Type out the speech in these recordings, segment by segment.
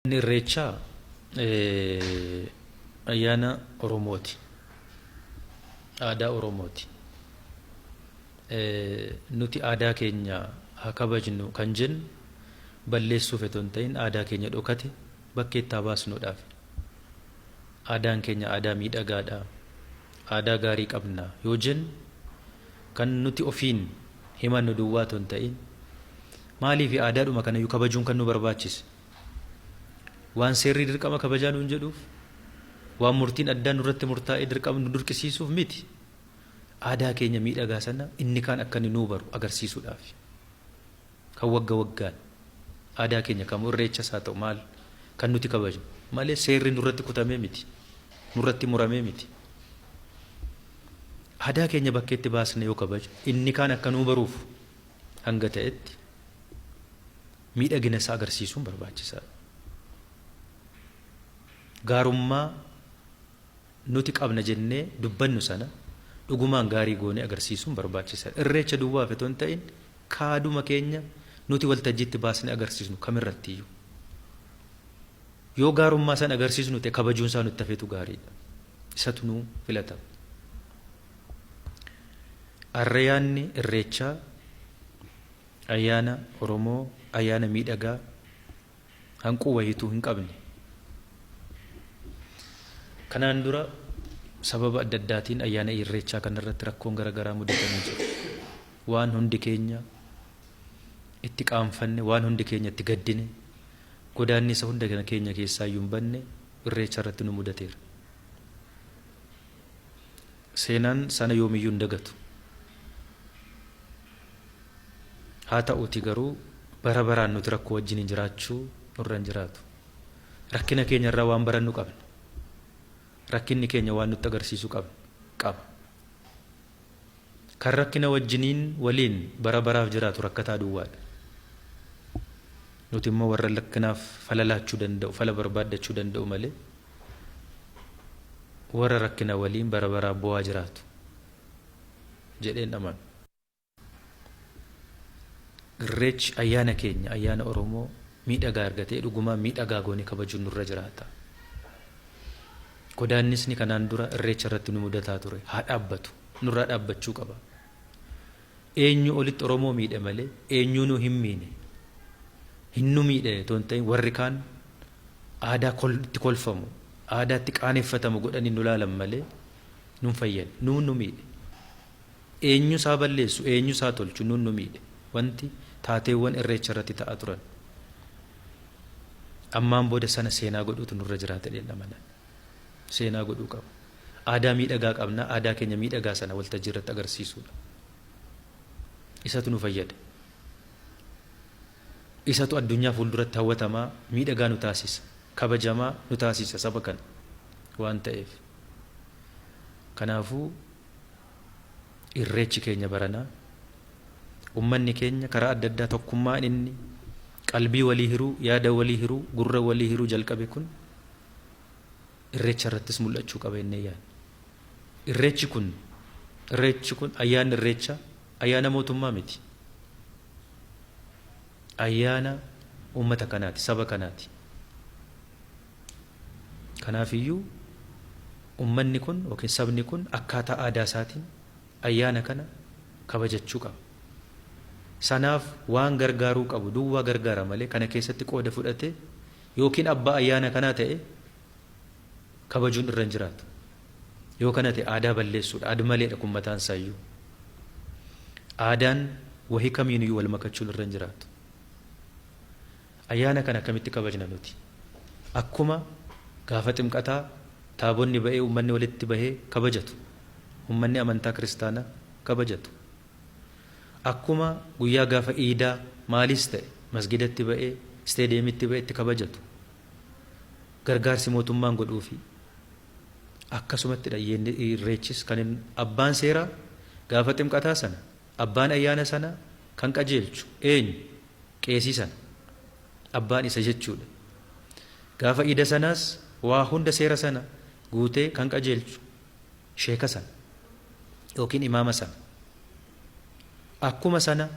Ayyaanni Irreechaa ayyaana Oromooti. Aadaa Oromooti. Nuti aadaa keenya haa kabajnu kan jennu balleessuuf otoo hin ta'in aadaa keenya dhokate bakkeetti haa baasnuudhaaf. Aadaan keenya aadaa miidhagaadha. Aadaa gaarii qabna yoo jennu kan nuti ofiin himannu duwwaa otoo hin ta'in maaliif aadaadhuma kanayyuu kabajuun kan nu barbaachise? Waan seerri dirqama kabajaa nuun jedhuuf, waan murtiin addaa nurratti murtaa'ee dirqama nu dirqisiisuuf miti. Aadaa keenya miidhagaa sana inni kaan akka inni nuu baru agarsiisuudhaaf. Kan wagga waggaan aadaa keenya kamuu irreechas haa ta'u maal kan nuti kabajnu malee seerri nurratti kutamee miti. Nurratti muramee miti. Aadaa keenya bakkeetti baasne yoo kabajnu inni kaan akka nuu baruuf hanga ta'etti miidhagina isaa agarsiisuun barbaachisaadha. Gaarummaa nuti qabna jennee dubbannu sana dhugumaan gaarii goonee agarsiisuun barbaachisaadha. Irreecha duwwaaf otoo hin ta'in kaaduma keenya nuti waltajjiitti baasnee agarsiisnu kamirrattiyyuu. Yoo gaarummaa sana agarsiisnu ta'e kabajuun isaa nutti hafeetu gaariidha. Isatu nuu filatama. Arrayaanni Irreechaa Ayyaana Oromoo ayyaana miidhagaa hanquu wayiituu hin qabne. Kanaan dura sababa adda addaatiin ayyaana Irreechaa kanarratti rakkoon garaagaraa mudatanii jiru. Waan hundi keenya itti qaanfanne, waan hundi keenya itti gaddine, godaannisa hunda keenya keessaa iyyuu hin banne Irreecha irratti nu mudateera. Seenaan sana yoomiyyuu hin dagatu. Haa ta'uutii garuu bara baraan nuti rakkoo wajjiniin jiraachuu nurra hin jiraatu. Rakkina keenya irraa waan barannu qabna. Rakkinni keenya waan nutti agarsiisu qabna, qaba. Kan rakkina wajjiniin waliin bara baraaf jiraatu rakkataa duwwaadha. Nuti immoo warra rakkinaaf fala laachuu danda'u, fala barbaaddachuu danda'u malee warra rakkina waliin bara baraaf boo'aa jiraatu jedheen amanu. Irreechi ayyaana keenya, ayyaana Oromoo miidhagaa erga ta'ee dhugumaan miidhagaa goonee kabajuun nurra jiraata. Godaannisni kanaan dura irreecha irratti nu mudataa ture haa dhaabbatu, nurraa dhaabbachuu qaba. Eenyu olitti Oromoo miidhe malee eenyuunuu hin miine. Hin nu miidhe otoo hin ta'in warri kaan aadaa itti kolfamu, aadaa itti qaaneffatamu godhanii nu laalan malee nun fayyadne, nuun nu miidhe. Eenyus haa balleessu, eenyus haa tolchu nuun nu miidhe wanti taateewwan Irreecha irratti ta'aa turan. Ammaan booda sana seenaa godhuutu nurra jiraata jedheen amana. Seenaa godhuu qaba. Aadaa miidhagaa qabna, aadaa keenya miidhagaa sana waltajjii irratti agarsiisuudha. Isatu nu fayyada. Isatu addunyaa fuulduratti hawwatamaa miidhagaa nu taasisa, kabajamaa nu taasisa saba kana waan ta'eef. Kanaafuu Irreechi keenya baranaa ummanni keenya karaa adda addaa tokkummaan inni qalbii walii hiruu, yaada walii hiruu, gurra walii hiruu jalqabe kun Irreecha irrattis mul'achuu qaba jennee yaadna. Irreechi kun Irreechi kun ayyaanni Irreechaa ayyaana mootummaa miti. Ayyaana uummata kanaati, saba kanaati. Kanaafiyyuu ummanni kun yookiin sabni kun akkaataa aadaa isaatiin ayyaana kana kabajachuu qaba. Sanaaf waan gargaaruu qabu duwwaa gargaara malee kana keessatti qooda fudhatee yookiin abbaa ayyaana kanaa ta'e kabajuun irra hin jiraatu. Yoo kana ta'e aadaa balleessuudha. Aad-maleedha kun mataan isaayyuu. Aadaan wahii kamiiniyyuu wal makachuun irra hin jiraatu. Ayyaana kana akkamitti kabajna nuti? Akkuma gaafa ximqataa taabonni ba'ee uummanni walitti bahee kabajatu, uummanni amantaa kiristaanaa kabajatu. Akkuma guyyaa gaafa iidaa maaliis ta'e masgidatti ba'ee, isteediyeemitti ba'ee itti kabajatu. Gargaarsi mootummaan godhuufi akkasumattidha irreechis kan abbaan seeraa gaafa ximqataa sana abbaan ayyaana sana kan qajeelchu eenyu? Qeesii sana. Abbaan isa jechuudha. Gaafa iida sanaas waa hunda seera sana guutee kan qajeelchu sheeka sana yookiin imaama sana. Akkuma sana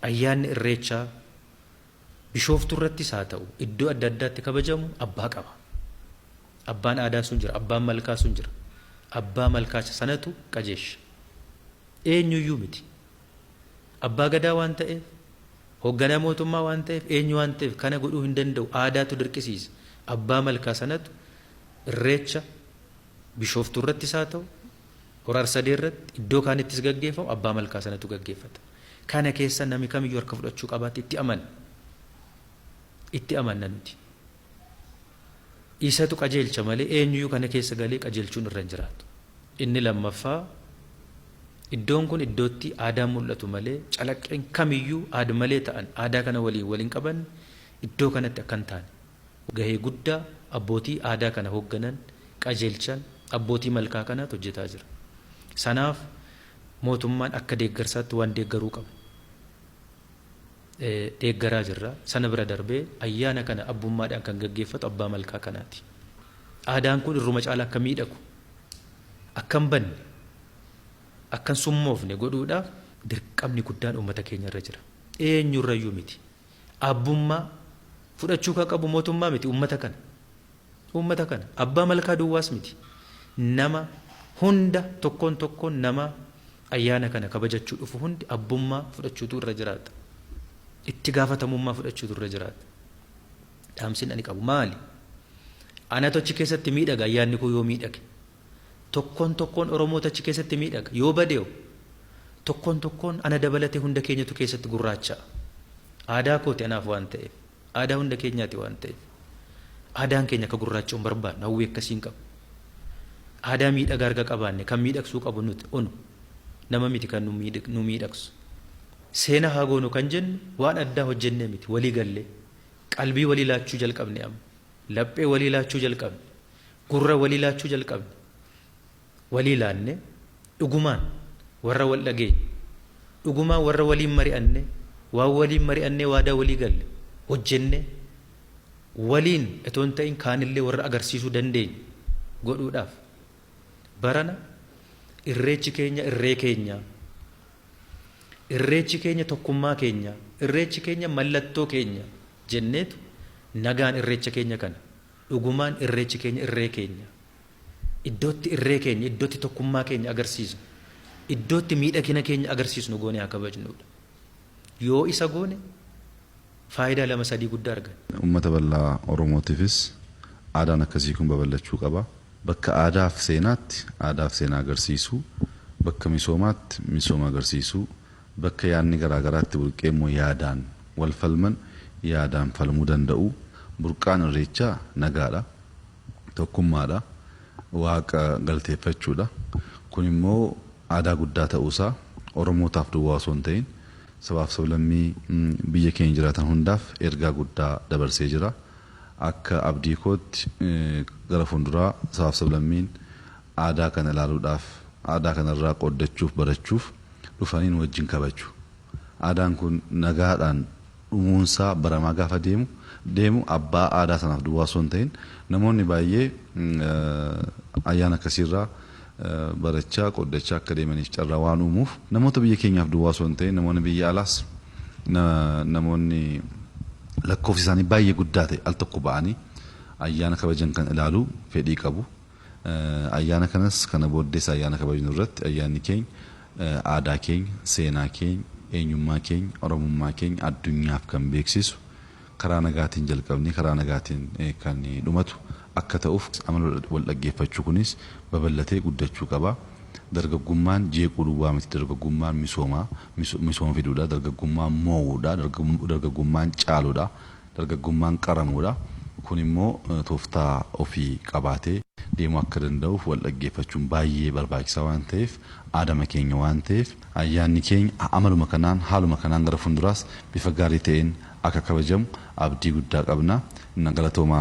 ayyaanni irreechaa Bishooftuu irrattis haa ta'u iddoo adda addaatti kabajamu abbaa qaba. Abbaan aadaa sun jira, abbaan malkaa sun jira. Abbaa malkaa sanatu qajeesha. Eenyuyyuu miti. Abbaa gadaa waan ta'eef, hoogganaa mootummaa waan ta'eef, eenyu waan ta'eef kana godhuu hin danda'u. Aadaatu dirqisiisa. Abbaa malkaa sanatu irreecha Bishooftuu irrattis haa ta'u, Hora Arsadee irratti iddoo kaanittis gaggeeffamu abbaa malkaa sanatu gaggeeffata. Kana keessa namni kamiyyuu harka fudhachuu qabaatti itti amanna. Itti amanna nuti. Isatu qajeelcha malee eenyuyyuu kana keessa galee qajeelchuun irra hin jiraatu. Inni lammaffaa iddoon kun iddootti aadaan mul'atu malee calaqqeen kamiyyuu aad-malee ta'an aadaa kana waliin wal hin qabanne iddoo kanatti akka hin taane gahee guddaa abbootii aadaa kana hoogganan, qajeelchan, abbootii malkaa kanaatu hojjetaa jira. Sanaaf mootummaan akka deeggarsaatti waan deeggaruu qabu deeggaraa jirra. Sana bira darbee ayyaana kana abbummaadhaan kan gaggeeffatu abbaa malkaa kanaati. Aadaan kun irruma caalaa akka miidhagu, akka hin banne, akka hin summoofne godhuudhaaf dirqamni guddaan uummata keenya irra jira. Eenyurrayyuu miti. Abbummaa fudhachuu kan qabu mootummaa miti uummata kana. Uummata kana. Abbaa malkaa duwwaas miti. Nama hunda tokkoon tokkoon nama ayyaana kana kabajachuu dhufu hundi abbummaa fudhachuutu irra jiraata. Itti gaafatamummaa fudhachuutu irra jiraata. Dhaamsin ani qabu maali? Anatu achi keessatti miidhaga ayyaanni koo yoo miidhage. Tokkoon tokkoon Oromoota achi keessatti miidhaga. Yoo badeeho tokkoon tokkoon ana dabalatee hunda keenyatu keessatti gurraacha'a. Aadaa kooti anaaf waan ta'eef. Aadaa hunda keenyaati waan ta'eef. Aadaan keenya akka gurraacha'u hin barbaannu. Hawwii akkasii hin qabu. Aadaa miidhagaa erga qabaanne kan miidhagsuu qabu nuti unu. Nama miti kan nu miidhagsu. Seenaa haa goonu kan jennu waan addaa hojjennee miti walii gallee. Qalbii walii laachuu jalqabne amma. Laphee walii laachuu jalqabne. Gurra walii laachuu jalqabne. Walii laanne dhugumaan warra wal dhageenye. Dhugumaan warra waliin mari'anne, waan waliin mari'annee waadaa walii galle hojjennee waliin itoo hin ta'in kaanillee warra agarsiisuu dandeenyu godhuudhaaf barana irreechi keenya irree keenya, irreechi keenya tokkummaa keenya, irreechi keenya mallattoo keenya jenneetu nagaan irreecha keenya kana dhugumaan irreechi keenya irree keenya. Iddootti irree keenya, iddootti tokkummaa keenya agarsiisnu, iddootti miidhagina keenya agarsiisnu goonee haa kabajnuudha. Yoo isa goone faayidaa lama sadii guddaa arganna. Uummata bal'aa Oromootiifis aadaan akkasii kun babal'achuu qaba. Bakka aadaaf seenaatti aadaaf seenaa agarsiisuu, bakka misoomaatti misooma agarsiisuu, bakka yaadni garaa garaatti burqee immoo yaadaan wal falman yaadaan falmuu danda'u. Burqaan Irreechaa nagaadha. Tokkummaadha. Waaqa galateeffachuudha. Kun immoo aadaa guddaa ta'uusaa Oromootaaf duwwaa osoo hin ta'in sabaaf sablammii biyya keenya jiraatan hundaaf ergaa guddaa dabarsee jira. Akka abdii kootti gara fuulduraa sabaaf sablammiin aadaa kana ilaaluudhaaf, aadaa kanarraa qooddachuuf, barachuuf dhufanii nu wajjin kabaju. Aadaan kun nagaadhaan dhumuunsaa baramaa gaafa deemu deemu abbaa aadaa sanaaf duwwaa osoo hin ta'in namoonni baay'ee ayyaana akkasiirraa barachaa qooddachaa akka deemaniif carraa waan uumuuf namoota biyya keenyaaf duwwaa osoo hin ta'in namoonni biyya alaas namoonni lakkoofsi isaanii baay'ee guddaa ta'e al tokko ba'anii ayyaana kabajan kan ilaaluu fedhii qabu. Ayyaana kanas kana booddees ayyaana kabajnu irratti ayyaanni keenya aadaa keenya, seenaa keenya, eenyummaa keenya, Oromummaa keenya addunyaaf kan beeksisu karaa nagaatiin jalqabnee karaa nagaatiin kan dhumatu akka ta'uuf amala wal dhaggeeffachuu kunis babal'atee guddachuu qaba. Dargaggummaan jeequu duwwaa miti. Dargaggummaan misoomaa, misooma fiduudha. Dargaggummaan moo'uudha. Dargaggummaan caaluudha. Dargaggummaan qaramuudha. Kun immoo tooftaa ofii qabaatee deemuu akka danda'uuf wal dhaggeeffachuun baay'ee barbaachisaa waan ta'eef aadama keenya waan ta'eef ayyaanni keenya amaluma kanaan haaluma kanaan gara fuulduraas bifa gaarii ta'een akka kabajamu abdii guddaa qabna. Galatoomaa.